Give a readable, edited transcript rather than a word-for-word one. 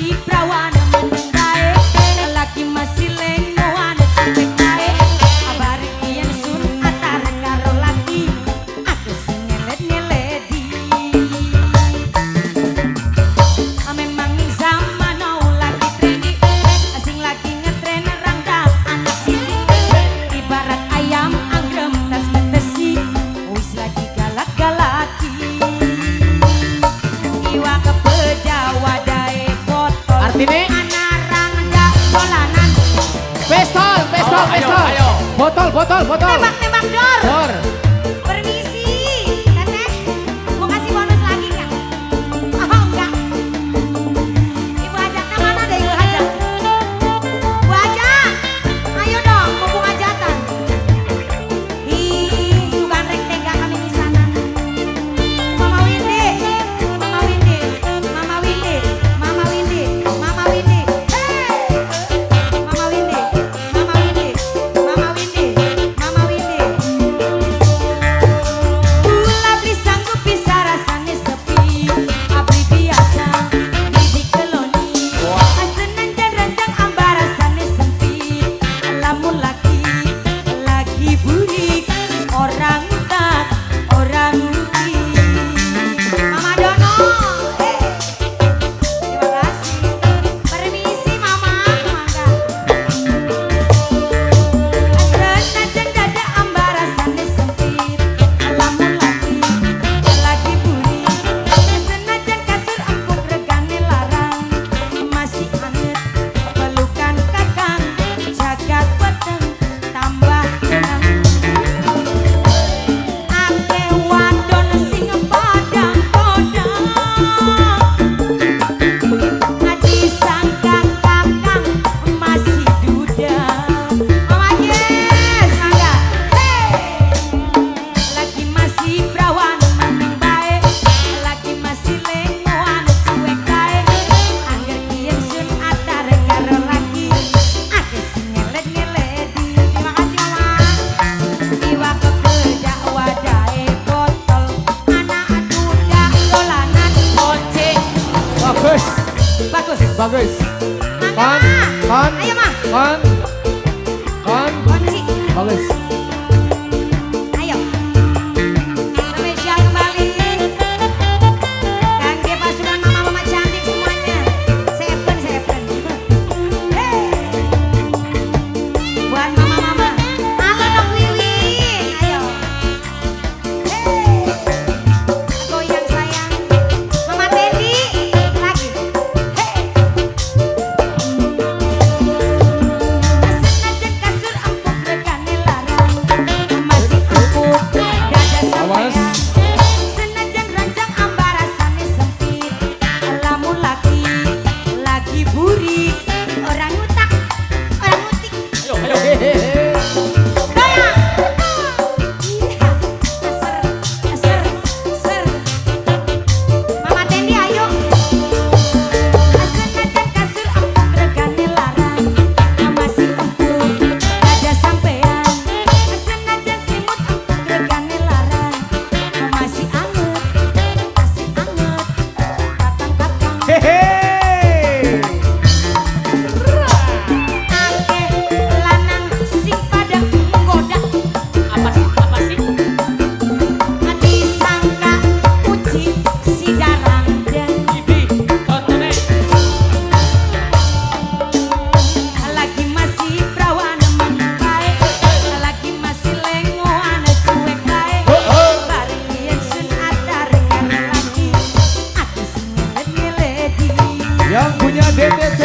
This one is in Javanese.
Masih perawan meneng bae, lagi masih lengoan cuek bae. Bareng yen sun atar karo laki, aku sing ngelet-ngeledi. Memang zaman now lagi trendy, sing lagi ngetren rangda anak siji. Ibarat ayam anggrem tas ngetesi, wis lagi galak-galaki. Iwak kepeda wadahe botol. Artine? Ana rangda dolanan. Pistol, pistol, Ayo, pistol. ayo. Botol, botol, botol. Tembak, tembak dor. Dor. Permisi, Teteh. Mau kasih bonus lagi nggak? Oh, enggak. Ibu hajatnya mana deh, Ibu hajat? Bu hajat, ayo dong, mumpung hajatan. Ih, sugan rek tega kami di sana. Mama Windy, Mama Windy, Mama Windy, Mama Windy, Mama Windy. Hey! Mama Windy, Mama Windy, Mama Windy, Mama Windy. Kula beli sanggup bisa rasane sepi, abdi biasa dikeloni. Senajan rancang amba rasane sempit, lamun laki lagi burik orang tak orang rugi. Mama Dono, eh, terima kasih. Permisi Mama, mangga. Senajan dada amba rasane sempit, lamun laki lagi burik. Senajan kasur empuk regane larang, masih anget pelukan kakang, jagat weteng tambah tenang. Akeh wadon sing padang kodang, disangka kakang masih duda. Mama Yes, mangga. Hey! Lagi masih perawan meneng bae, lagi masih lengoan cuek bae. Angger kiyen sun atar karo laki, akeh sing ngelet-ngeledi. Terima kasih, Mama. Iwak kepeda wadahe botol, anak duda dolanan Kunci. Bagus. Bagus. Bagus. Mangga, Kon, Ma. kon. Ayo, Ma. Kon. Kon. Kunci. Bagus. Ayo. Spesial kembali. Kangge pasukan mama-mama cantik semuanya. Seven, seven. Hey. Buat mama-mama. Halo Dok Wiwin. Ayo. Hey. Goyang sayang. Mama Tendi lagi. Hey. Senajan kasur empuk regane larang, masih empuk dada Awas. Sampean. Senajan rancang amba rasane sempit, lamun laki lagi burik, orang ngutak, orang ngutik. Ayo, ayo. Hehehe. Goyang. Iya. Ser, ser, ser. Mama Tendi ayo. Senajan kasur empuk regane larang, masih empuk dada sampean. Senajan selimut empuk regane larang, masih anget, masih anget, kakang-kakang. Hehe. Akeh lanang sing pada nggoda, Apa sih? Apa sih? Disangka uci si darang dan Ini contohnya. Lagi masih perawan meneng bae, lagi masih lengoan cuek bae. Bareng yen sun atar karo laki, aku sing ngelet-ngeledi. Yang punya DTC.